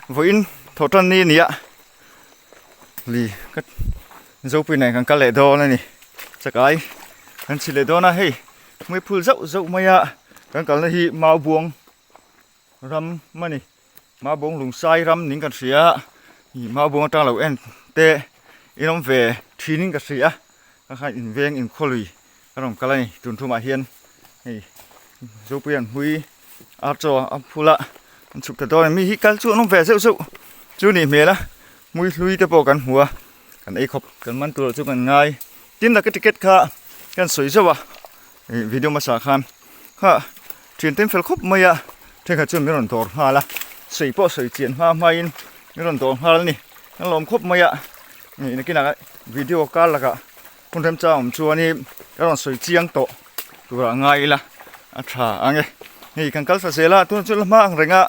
Vawiin thawhtan ni a ni a, lui ka Zopui nen kan kal leh dawn a ni. Chakai kan chhi leh dawn a, hei hmui phul zauh zauh mai a, kan kalna hi Maubuang ram a ni. Maubuang lungsai ram niin kan hria a, ih Maubuang atang lo en te in awm ve thin in ka hria a, ka khan inveng inkhaw lui ka rawn kal a ni tun thumah hian hei Zopui an hmui ar chaw a phul a an chhuk ta dawn a mi hi kal chu an awm ve zeuh zeuh chu nih hmel a hmui hlui te pawh kan hmu a kan ei khawp kan man tur chu kan ngai tin laka ticket kha kan sawi zauh a ih video hmasa khan kha thian te an fel khawp mai a thenkhat chuan min rawn dawr nghal a sawi pawh sawi chian hma hmain min rawn dawr nghal a ni kan lawm khawp mai a ih nakinah video kar lakah Hun remchang awm chuanin ka rawn sawi chiang tawh turah ngai ila a tha ang e. Hei kan kal thla zel a tunah chuan la hma ang reng a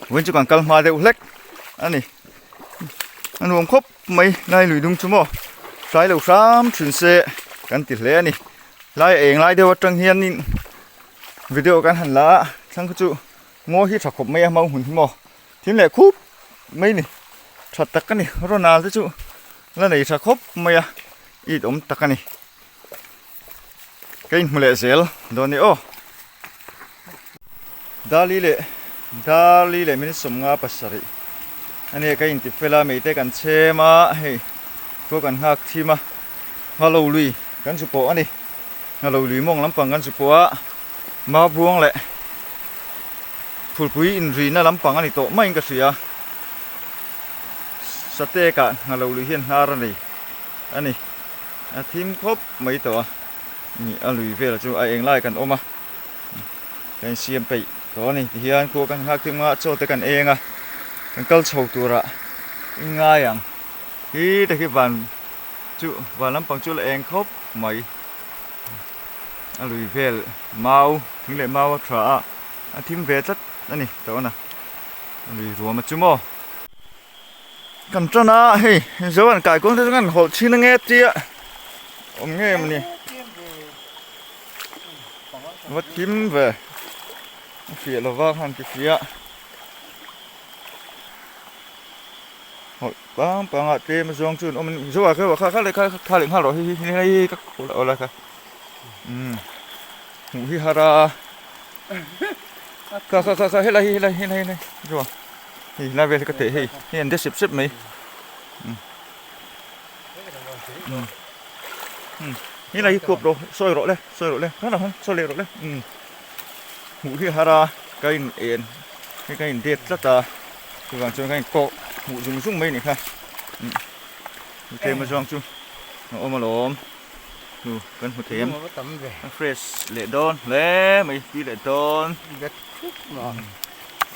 vawiin chu kan kal hma deuh hlek a ni. A nuam khawp mai lai lui dung chu maw tlai lo hram thin se kan ti hle a ni. Lai eng lai deuh atang hianin video kan han la a thlang kha chu ngaw hi tha khawp mai a hmang hun hi maw thil leh khup mai ni tha tak a ni Ronald te chu. La nei tha khawp mai a, it awm tak a ni. Ka inhmu leh zel dawn ni aw. Dali leh Dali leh minute 57 a nia ka inti fel a, meite kan chhem a, hei khua kan nghak thim a, nghalo lui kan zu pawh a ni. Nghalo lui mawng lampang kan zu pawh a, Mabuang leh Phulpui inrina lampang a ni tawh maiin ka hria. Satek ah hna lo lui hian hnar a nei a ni. A thim khawp mai tawh a, ih a lui vel chu a eng lai kan awm a, kan insiam peih tawh a ni. Tihian khua kan nghak thim a, chaw te kan eng a, kan kal chho turah i ngai ang. Hi te khi van chu van lampang chu la eng khawp mai. A lui vel mau thing leh mau a tha a, a thim ve tlat a ni tawh a na. Lui ruam a chu maw? Kan tan a hei zo an kai kuang te chu kan hawlh thin ange tia awm nge mawni va thim ve a fiah lova khan ti fiah hawlh pang pang ah tlem a zawng chu an awm a ni zo ah kha kha leh kha kha leh nghal rawh hei hi hei ka aw lai kha umm hmuh hi har a. Kha kha kha kha helai hi helai helai helai zawh hei helai vel hi ka teh hei hei an de sep sep mai helai hi khuap rawh sawi rawh le sawi rawh le kha lah khan sawi leh rawh le hmuh hi a har a ka in en hei ka in det tlat a chuvang chuan ka in kawh hmuh zung zung mai a nih kha tlem a zawng chu a awm alawm. Nu kan hmu thei em a fresh leh dawn hle mai tui leh dawn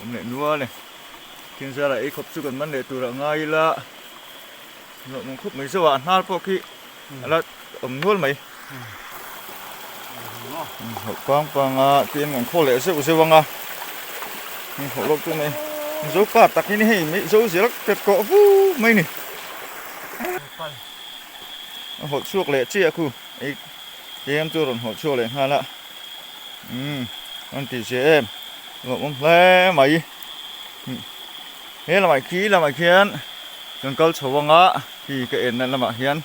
awm leh nual e thing zara ei khawp chu kan man leh tur ah ngai ila hlawh mawng khawp mai zauh a a hnar pawh khi a la awm nual mai hauh pang pang a tin kan khaw leh zeuh zeuh ang a hauh lawk chu nei zo pa tak hi ni hei zo zel pet kawh vu mai ni. A hawlh chhuak leh chiah khu ei tlem chu a rawn hawlh chhuak leh nghal a umm an tih zia em a lawmawm hle mai he lamah khi lamah khian kan kal chho ang a khi ka en na lamah hian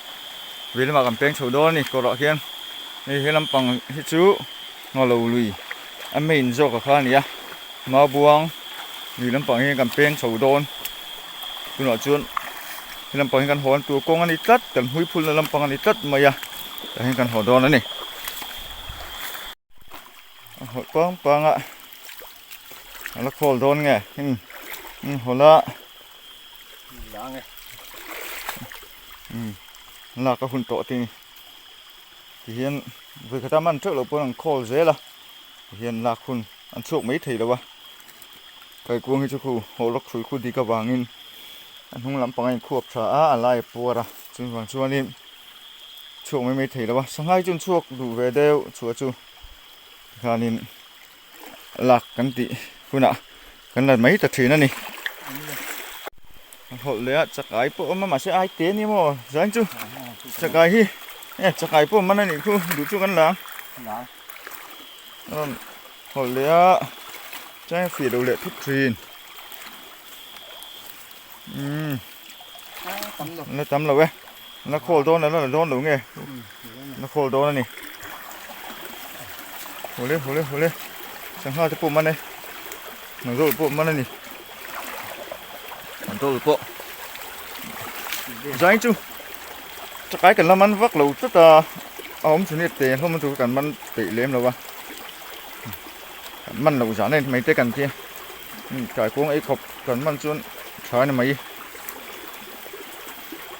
vei lamah kan peng chho dawn a ni kawrah khian hei he lampang hi chu ngalo lui a main zawk a kha a ni a Maubuang lui lampang hi kan peng chho dawn tunah chuan he lampang hi kan haw tur kawng a ni tlat kan hmui phulna lampang a ni tlat mai a tah hian kan haw dawn a ni a hawlh pang pang a a la khawl dawn nge heng an hawlh a lak a hun tawh te ni tihian vawikhat a man teuh loh pawn an khawl zel a tihian lak hun. An chhuak mai thei lo a, kaikuang hi chu khu haw lawk hrui khu dik avangin a hnung lampang a inkhuap tha a, a lai a puar a, chung vang chuanin chhuak mai mai thei lo a, sanghai chu an chhuak duh ve deuh chhuah chu tikhanin lak kan tih hunah kan la mai ta thin a ni. A hawlh leh a chakai pawh a awm a mahse ai te a ni maw zain chu chakai hi e chakai pawh a man a nih khu duh chu kan la ang. A rawn hawlh leh a chuan a fih lo leh thut thin. Umm la tam lo e la khawl dawn a la la dawn lo nge la khawl dawn a ni hawle hawle hawle sangha te pawh man e mangzawlh pawh man a ni mangzawlh pawh zain chu chakai kan la man vak lo tlat a a awm chhun hi a te hlawm chu kan man peih lem lo a kan man loh zan a ni mai te kan tia kaikuang ei khawp kan man chuan tha a ni mai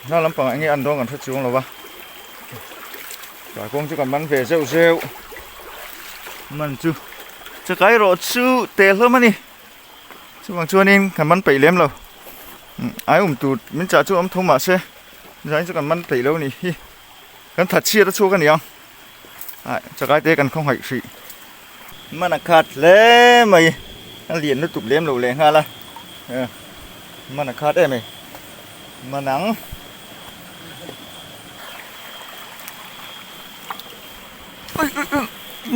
hna lampangah enge an dawn kan hre chuang lo va kaikuang chu kan man ve zeuh zeuh man chu chakai rawh chu te hlawm a ni chuvang chuanin kan man peih lem lo ai awm tur min chah chu awm tho mah se zain chu kan man peih lo a ni hi kan that chhiat a chhuak a ni ang. Ah chakai te kan khawngaih hrih man a khat hle mai a lian lutuk lem lo leh nghal a man a khat em e man ang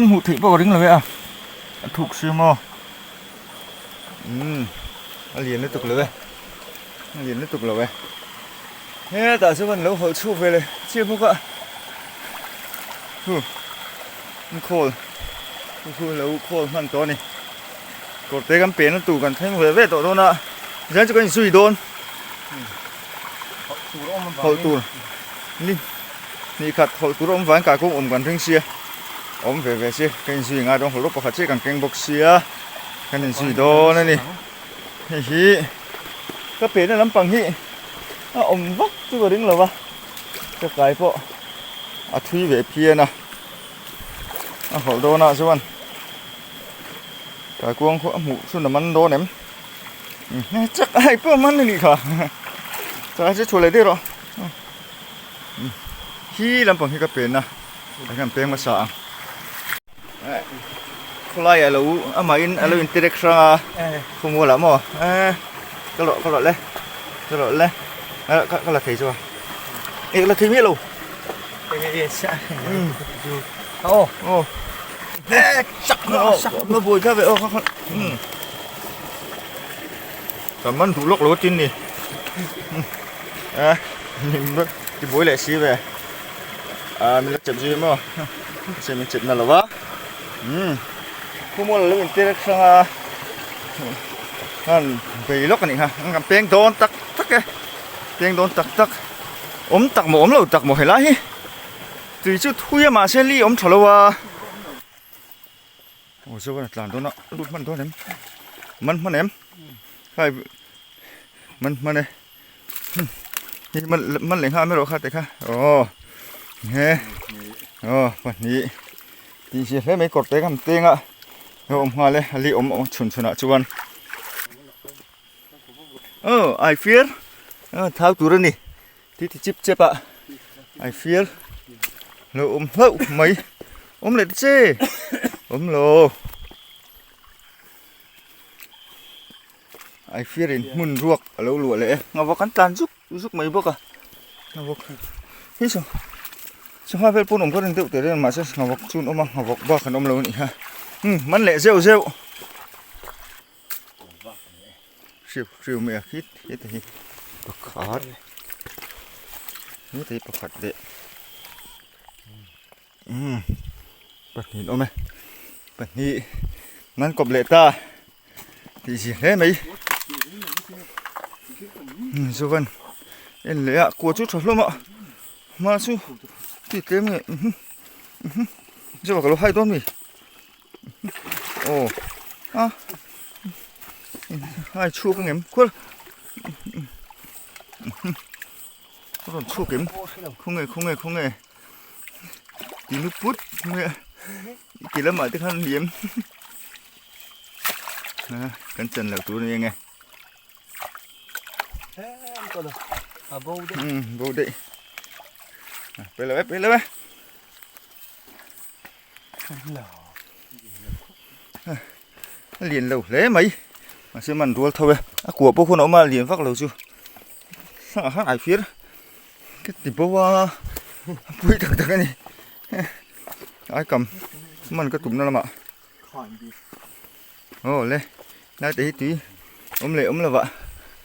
hmuh theih pawh ka ring lo e a a thuk si maw umm a lian lutuk lo e a lian lutuk lo e hetah chuan lo hawlh chhuak ve leh chiah bawk a hu an khawl khu lo khawl hman tawh a ni kawr te kan pen a tur kan thleng ve ve tawh dawn a zan chu kan inzui dawn hawlh tur ni hnih khat hawlh tur a awm vangin kai kawng awm kan ring sia awm ve ve sia kan inzui ngai dawn hawlh rawk pakhat chiah kan keng bawk sia kan inzui dawn a ni. Hei hi ka pehna lampang hi a awm vak chu ka ring lo va, ka kai pawh a thui ve phian a, a hawlh dawnah chuan kaikuang khaw a hmuh chhun a man dawn em? Chak a hei pawh a man a nih kha, chak a che chhuah leh daih rawh, hi lampang hi ka pehna ah hian peng hmasa ang. Khawlai a lo amahin a lo intirek hrang a khawmual ah maw eh ka lawh ka lawh le ka lawh le ka ka la thei chu a eh la thei miah lo aw aw eh chak na buai kha ve aw kha kha kan man duh lawk lo a tin ni eh ti buai leh si ve ah min la chep zui maw. Mahse min chep na lo va umm khawmual a lo intir hrang a khan bei lawk a nih kha kan peng dawn tak tak e peng dawn tak tak awm tak maw awm lo tak maw helai hi tui chu thui a mahse li awm tha lo a aw chuan a tlan dawn a lut hman dawn em man hman em khai man hman e. Hei man man leh nghal mai rawh kha teh kha aw he aw pahnih tih zia hle mai kawr te kha an teng a a awm nghal e a li awm awm chhun chhun ah chuan aw ai fir a thau tur a ni ti ti chip chep a ai fir lo awm hlauh mai awm leh ta che awm lo. Ai fir in hmun ruak a lo luah leh e ngava kan tlan zuk zuk mai bawk a ngavawk hi saw sangha vel pawn awm ka ring deuh teh reng mahse ngavawk chu an awm a ngavawk bak an awm lo a nih kha umm man leh zeuh zeuh hriu hriu mai a khit heta hi pakhat heta hi pakhat leh umm pahnih an awm e pahnih nan kawp leh ta. Tih zir hle mai chuan en leh a kua chu tha hlawm a hma chu ti tlem nge chuan ka lo hai dawn mi aw a hai chhuak ang em khual a rawn chhuak em khawnge khawnge khawnge ti nu put mai a ti lamah te khan a ni em. Kan chan loh tur a ni enge bo daih pe lo e pe lo e a lian lo hle mai mahse man rual tho e a kua pawh khawn a awm a lian vak lo chu hrangah khan ai fir ka ti bo a a pui tak tak a ni ai kam man ka tumna lamah. Aw le lai te hi tui awm leh awm lovah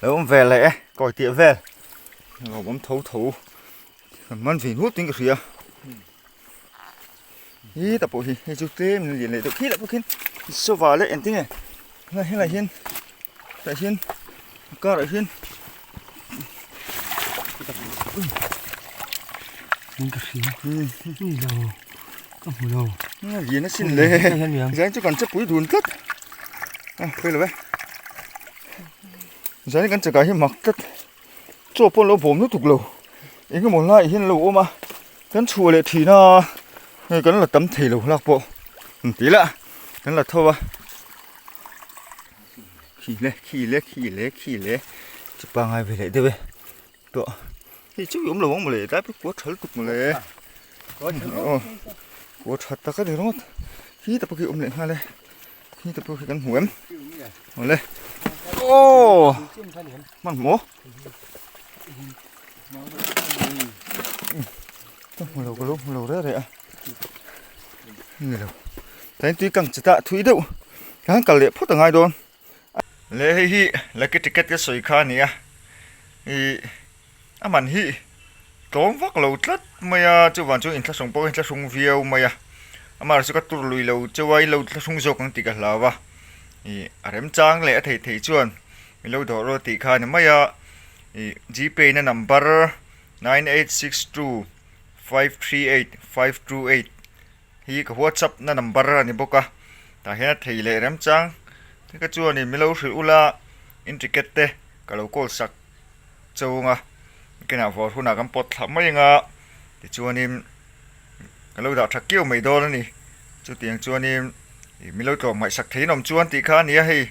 Lo awm ve leh e kawi tih vel lo awm tho tho kan man ve nual tuin ka hria hi ta pawh hi hei chu tlem in lian leh deuh khi lah pawh khian sofa leh engtin nge helai helai hian tah hian a karah hian ka hria ni lo ka hmu lo lian asin le zan chu kan chepui dun tlat a pawi lo e. Zan kan chakah hi mak tlat chaw pawh an lo bawm lutuk lo eng emaw laiah hian an lo awm a kan chhuah leh thin a hei kan la tam thei lo lak pawh an ti la kan la tho a khi le khi le khi le khi le chu pangai ve leh deuh e tawh hei chu i awm lo ang mawle tlai pawh kua tha lutuk mawle aw kua tha tak a ni ringawt khi ta pawh khi awm leh nghal e. Hi te pawh khi kan hmu em awle aw hman hmu ka hmu lo ka lo hmu lo reh reh a ni lo tain tui kang chita thui deuh kan kal leh phawt a ngai dawn le hei hi lucky ticket ka sawi kha a ni a ih a man hi tlawm vak lo tlat mai a chuvang chuan inthlahrung pawh a inthlahrung viau mai a amaherawhchu chu ka tur lui lo chauh a ilo thlahrung zawk ang tih ka hlau a ih a remchang leh a theih theih chuan min lo dawh rawh tih kha a ni mai a ih gpay na number 9862538528 hi ka whatsapp na number a ni bawk a tah hian a thei leh remchang te kha chuanin min lo hrilh ula in ticket te ka lo call sak. Chunga kinah vawr hunah kan pawt thla mai anga tichuanin ka lo dah tha kiau mai dawn a ni chutiang chuanin ih min lo tlawm ngaihsak thei in awm chuan tih kha a ni a hei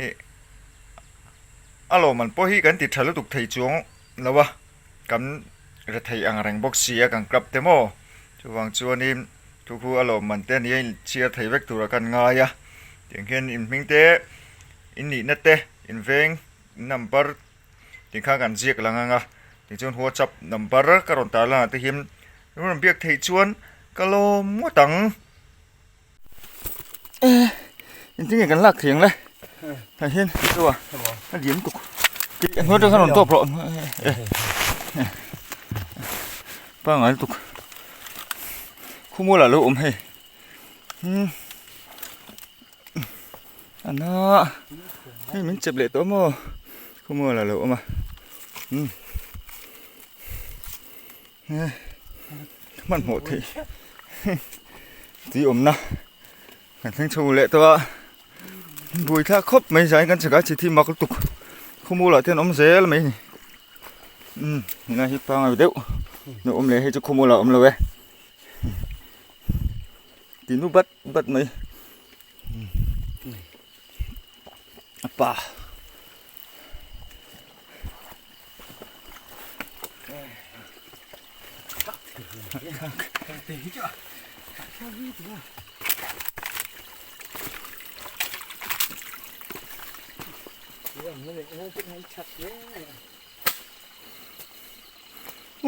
ih a lawmman pawh hi kan ti tha lutuk thei chuang lo a kan re thei ang reng bawk si a kan club te maw chuvang chuanin thu khu a lawmman te a ni a inchhiar thei vek turah kan ngai a tiang hian inhming te innihna te inveng. Number tih kha kan ziak lang ang a tichuan whatsapp number ka rawn tar lang ah te hian min rawn biak theih chuan ka lawm ngawt ang e engtin nge kan lak thei ang le tah hian chu a a lian tuk tih a hnuai atang khan rawn tawp rawh pangngai lutuk khawmual ah lo awm hei umm. A na hei min chep leh tawh maw khawmual a lo awm a umm he hmanhmawh theih tui awmna kan thleng chho leh tawh a buai thlak khawp mai zai kan chhekah chi thi mak lutuk khawmual ah te an awm zel mai a ni umm helai hi pangai deuh a awm leh hei chu khawmual ah a awm lo e tih nu bat bat mai. Pa.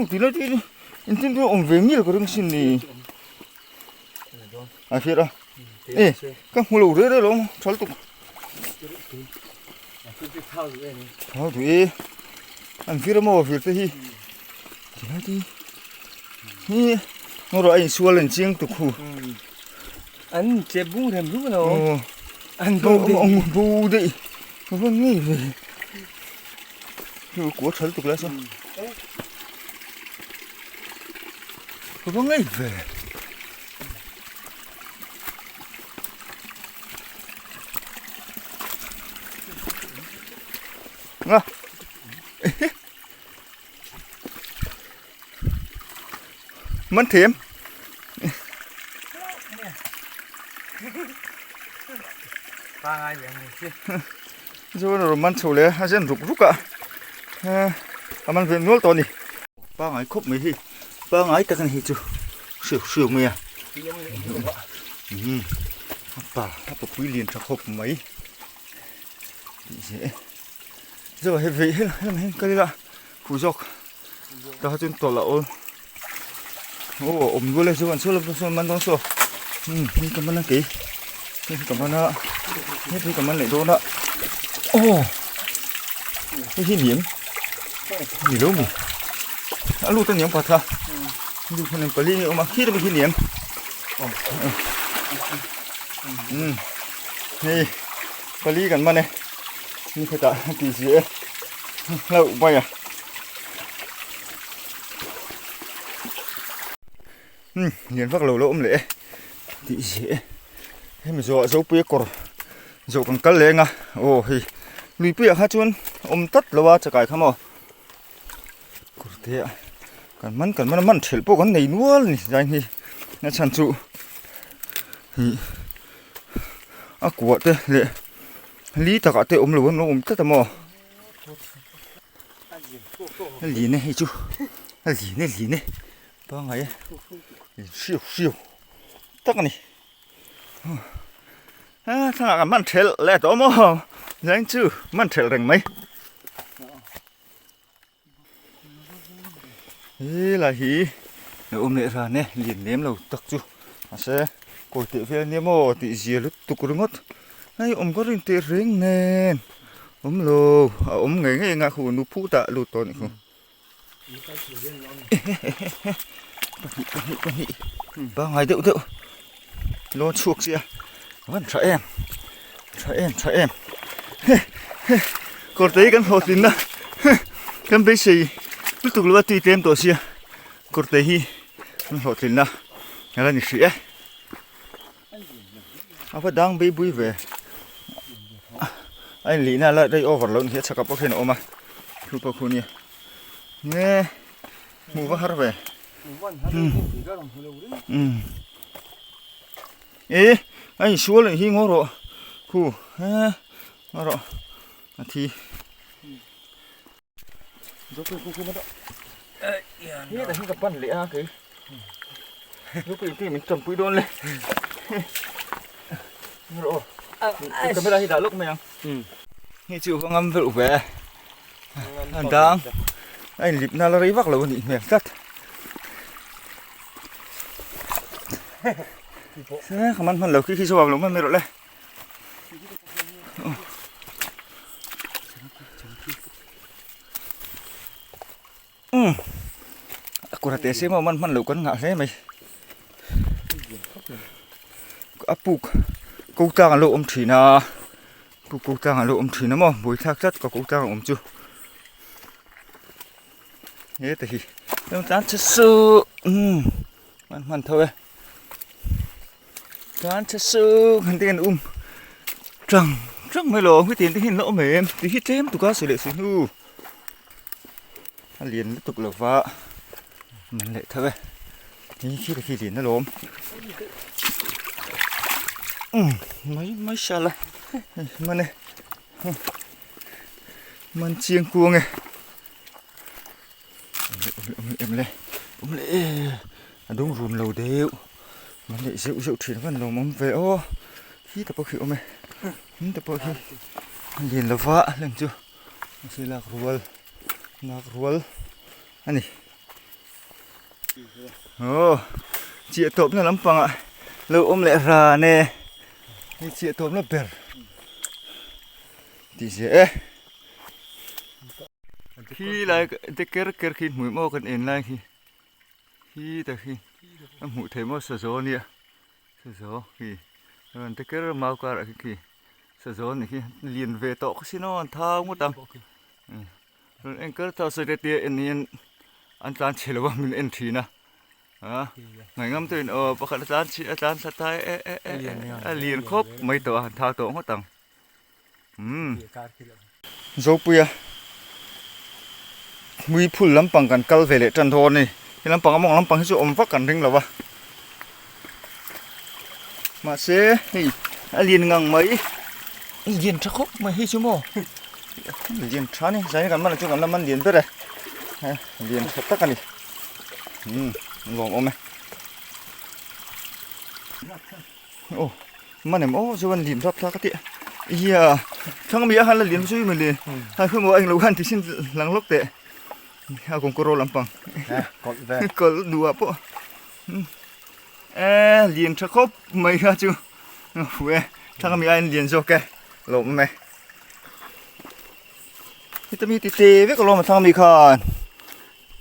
Tila ti in tin tu awm ve mial ka ring sin ni. A hriat a e ka hmu lo reh reh lo thal tuk thau duh e an vir amaw vir te hi tilai te hi ngaw rawh a insual an chiang tuk hu an che bung rem rum lo an bo dei ang bo dei ka van ngei ve chu kua thal tuk la saw Ka va ngei ve. Nga. Man thiam. Pa ngai ve ang chi. Chuan a rawn man chho leh a, a zen ruk ruk a, a man ve nual tawh a ni. Pangai khawp mai hi, pangai tak a ni hi chu hriau hriau mai a. Umm a pa a papui lian tha khawp mai tih zeh e. Chuan hei vei hel hel mai hian kal ila huh zawk tah chuan tawlh a awl. Aw awm nual e chuan saw lam sawn man dawn saw umm hei ka man a kei hei ka man a hei ka man leh dawn a aw. Hei hi ni em? Ni lo mi. A lut a niang pakhat kha. Lut kha nen pali nge awm a, khi te pawh khi ni em? Umm hei pali kan man e, ni khatah a ti zia e, hlauh mai a. Umm lian vak lo lo awm leh e tih zia e, hemi zawhah Zopuia kawr zawh kan kal leng a, aw hei luipuiah kha chuan awm tlat lo a chakai kha maw kawr te ah kan man kan man a man thelh pawh kan nei nual a ni zai hi a chhan chu ih a kuah te leh li takah te awm lo an lo awm tlat a maw. A lin e hei chu a lin e lin e pangngai e hriau hriau tak a ni a thlalak ah man thelh leh tawh maw zain chu man thelh reng mai helai hi a awm leh ran e lian lem lo tak chu mahse kawi teh vel ania maw tih zia lutuk ringawt hei awm ka rin teh reng nen awm lo a awm ngei ngei anga khu nu phut ah lut tawh a nih khu pahnih pahnih pahnih pangngai deuh deuh lawn chhuak chiah a van tha em tha em tha em kawr te hi kan hlawhtlin na kan beisei lutuk lo a tui tlem tawh sia kawr te hi kan hlawhtlin na a la ni hrih e a va dang bei bui ve a inlihna la rei over lo ni hi a chhakah pawh khian a awm a thu pawh khu nia nge hmuh va har ve umm e a insual anih hi ngaw rawh khu he ngaw rawh a thi Hetah hian ka pan leh a kei Zopui te min champui dawn le Rawh aw camera hi dah lawk mai ang hei chu va ngam velh ve a dang a inlip na la rei vak lo a nih hmel tlat ka man hman lo khi khi chu vang lo mai mai rawh le. Umm a kawr a teh se maw man hman loh kan ngah hle mai a puk ko tlang a lo awm thin a puk ko tlang a lo awm thin a maw buaithlak tlat ka ko tlang a awm chu heta hi tlan che suh umm man hman tho e. Chuan che suk han te an um tang tang mai lo hetiang te hian an la awm em tih hi tlem tuk a sawi leh si hnu a lian lutuk lo va man leh tho e hei khi khi lian alawm um mai mai sala hei man e man chiang kuang e awm leh awm leh awm leh a dum run lo deuh man leh zeuh zeuh thin van lawm awm ve aw khi te pawh khi awm e hnim te pawh hi a lian lo va lem chu mahse lak rual lak rual a ni aw chiah tawpna lampangah lo awm leh ran e hei chiah tawpna ber tih zia e. Khi lai te ker ker khi hmuh maw kan en lai khi khi ta khi a hmuh theih maw sazaw ania sazaw khi rawn te ker mau karah khi khi sazaw anih khi lian ve tawh ka sin aw an thau ngawt ang rawn en kar ta sawi te tia en hian an tlan chhe lo a min en thin a a ngaihngam tawhin aw pakhat a tlan chhi a tlan thla ta e e e a lian khawp mai tawh a an thau tawh ngawt ang. Umm Zopuia hmui phul lampang kan kal ve leh tan dawn a ni he lampang a mawng lampang hi chu awm vak kan ring lo va mahse hei a lian ngang mai a lian tha khawp mai hei chu maw a lian tha a ni zanin kan man ah chuan kan la man lian ber e lian tha tak a ni umm a lawmawm e. Aw man em aw chuan lim rap thlak a tih ia thlang mi a han la lim zui maw le hai khaw maw a englo khan ti sin lang lawk teh a kawngkaw ro lampang kawlh duh ah pawh e lian tha khawp mai kha chu hu e thlang mi aiin lian zawk e lawm awm e. Heta mi ti te vek alawm a thlang ami khan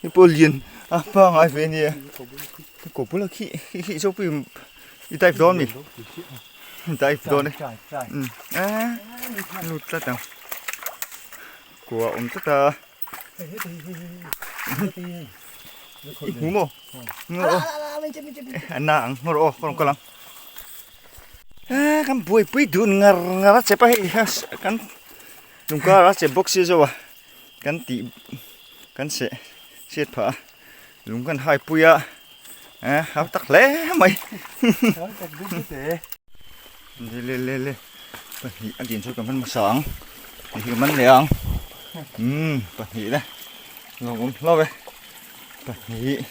hei pawh lian a pangai ve ania ko bula khi khi khi zo pui i dive dawn mi dive dawn e a lut tlat ang kua awm tlat a i hmu maw a na ang ngaw rawh aw ka rawn kal ang kan buaipui dun ngar ngar a chep a hei kan Lungkar a che bawk si zo a kan tih kan seh chhiat phah a lung kan hai pui a eh hau tak hle mai le le le le pahnih a din chu ka man hmasa ang hei hi ka man leh ang umm pahnih le lawm awm hlauh e pahnih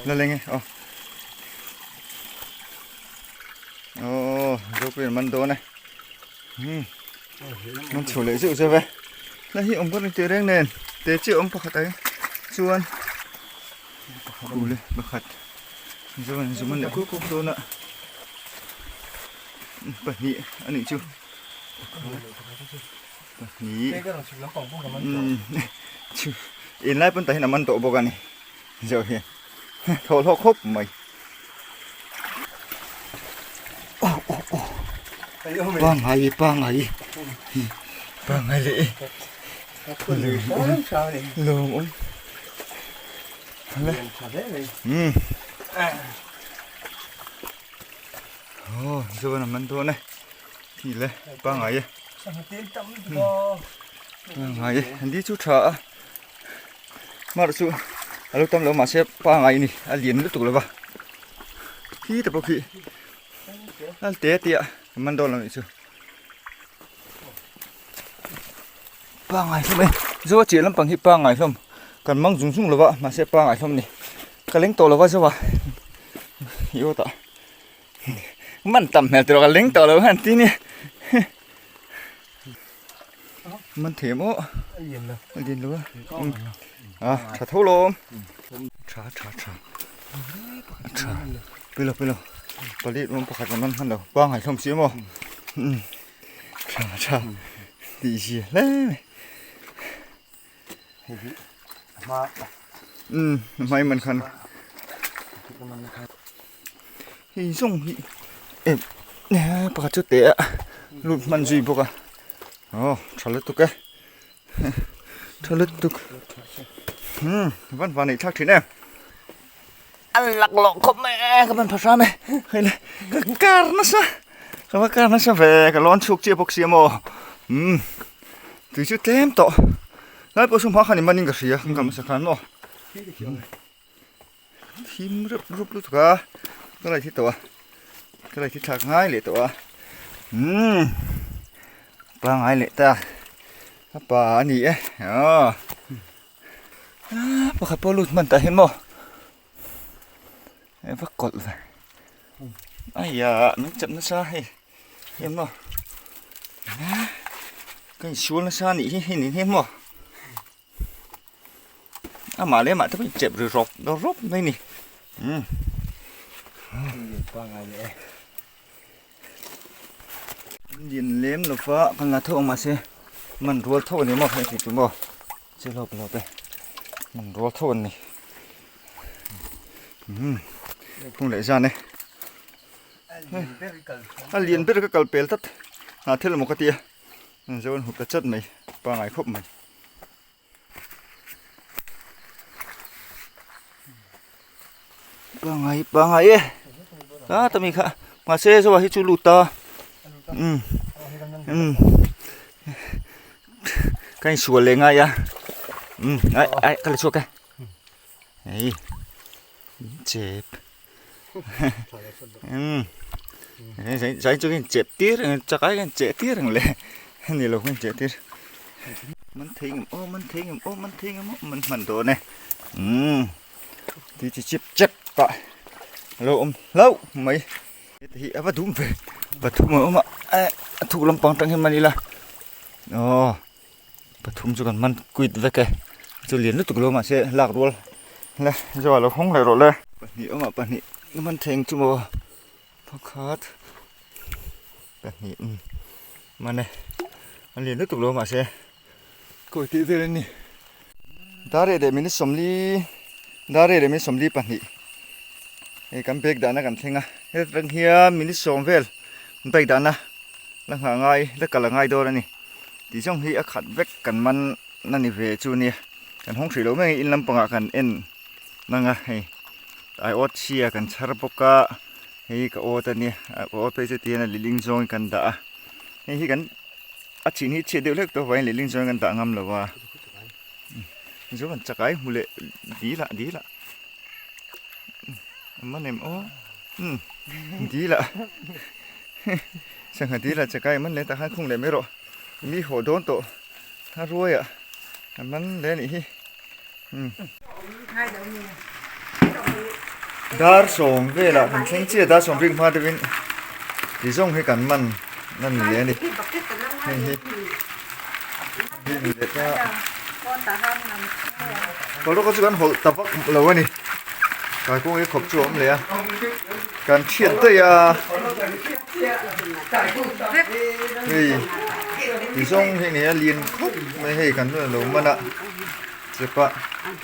la leng e aw aw zopuiin a man dawn e. An chho leh zeuh zeuh e la hi awm ka tih reng nen te chiah awm pakhat ah chuan ule pakhat chuan zum an leh kuk kuk dawn a pahnih a nih chu pahnih in lai pawn tah hian a man tawh bawk a ni zeuh hian thaw hlawk khawp mai. Pangai pangai pangai leh lawm awm um aw chuan a man dawn e thi le pangai e pangai e an di chu tha a Mar chu a lo tam lo mahse pangai a ni a lian lutuk lo va khi te pawh khi a te te a man dawn lo nih chu pangai hlawm e zo a chiah lampang hi pangai hlawm kan mang zung zung lo va mahse pangai hlawm a ni ka leng tawh lo va zo a i aw tah man tam hmel tawh ka leng tawh lo han ti nia. Man thei maw a lian lo a lian lo a a tha tho lawm tha tha tha tha pilo pilo pali rawng pakhat man hman lo pangai hlawm si maw tha tha tih zia hle mai um hmai man khan hei zawng hi em pakhat chu teh a lut hman zui bawk a aw tha lutuk e tha lutuk um van van neih thlak thin em a laklawh khawp mai e ka ban pha hram e hei le ka kar nasa ka va kar nasa ve ka lawn chhuak chiah bawk sia maw umm tui chu tlem tawh lai pawh chu hma khan i man in ka hria kan kal hmasa khan maw thim reuh rup lutuk a ka lai thi tawh a ka lai thi thlak ngai leh tawh a umm pangai leh ta a pa a ni e aw. Pakhat pawh lut hman tah hian maw e va kawlh ve aiya min chep nasa hei hei maw ka insual nasa a nih hi hei nen hian maw amah leh amah te pawh inchep ri rawp rawp mai a ni umm. Lian lem lo va kan la tho ang mahse man rual tho ani maw hei chu maw che lawp lawp e man rual tho an ni umm hung leh zan e a lian ber ka kal pel tlat hnah thil emaw ka tia zo an hup ta chat mai pangai khawp mai. Pangai pangai e a tami kha mahse zoa hi chu lut ta um um ka insual leh ngai a um ai ai ka la chhuak e hei chep um zai chu ka inchep tir ang chak ai ka incheh tir ang le ni lo ka incheh tir man thei ngam aw man thei ngam aw man thei ngam aw man hman dawn e umm ti chi chip chep pah a lo awm hlauh mai heti hi a va dum ve pathum a awm a eh a thuk lampang atang hian man ila aw pathum chu kan man quit vek e chu lian lutuk lo mahse lak rual le zawh a lo hawng leh rawh le pahnih awmah pahnih man theng chu maw pakhat pahnih umm man e a lian lutuk lo mahse. Kawi tih vel an ni. Dar leh minute 40 dar leh minute 42 hei kan bag dahna kan thleng a heta tang hian minute 10 vel bike dahna la nghah ngai la kal a ngai dawn a ni tih zawng hi a khat vek kan man na ni ve chu nia kan hawng hrih loh mai in lampangah kan en nang a hei ai awt chhia kan chhar bawk a hei ka awt a nia ka awt phei chu tihian a lihling zawngin kan dah a hei hi kan A chin hi chhiat deuh hlek tawh avangin lehling chuan kan dah ngam lo a zo kan chakai hmu leh dil ah dil ah awm a nem aw umm dil ah sangha dil ah chakai man leh tah khan khung leh mai rawh mi haw dawn tawh a ruai ah a man leh a nih hi umm dar sawm velah kan thleng chiah dar sawm rik hma deuhin ti zawng hi kan man a ni leh a ni hei hi hei ni leh ta pawlawka chu kan hawlh ta vak lo a ni kaikung hi khawp chu a awm leh a kan thiat daih a hei ti zawng hi a ni a lian khawp mai hei kan lo man a. Chepa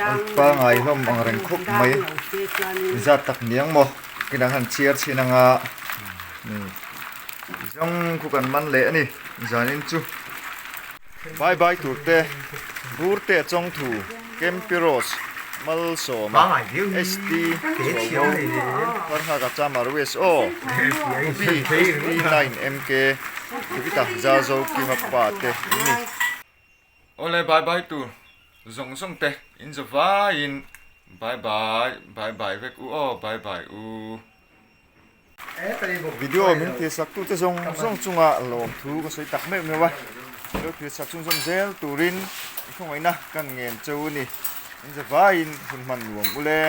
an pangai hlawm ang reng khawp mai zat tak niang maw kinah khan chhiar chhin anga zawng khu kan man leh a ni zanin chu bye bye tur te bur te a chawng thu Kempiros Malsawma ST Chuauho Farhaka Chamar West aw B ST 9 MK Kevita Zazo Kima pa te an ni. Awle bye bye tur zawng zawng te in za vaiin bye bye bye bye vek u aw bye bye u. Video min thlir sak tute zawng zawng chunga lawmthu ka sawi tak meuh meuh a, lo thlir sak chhunzawm zel turin i khawngaihna kan ngen cheu a ni. In za vaiin hun hman nuam ule.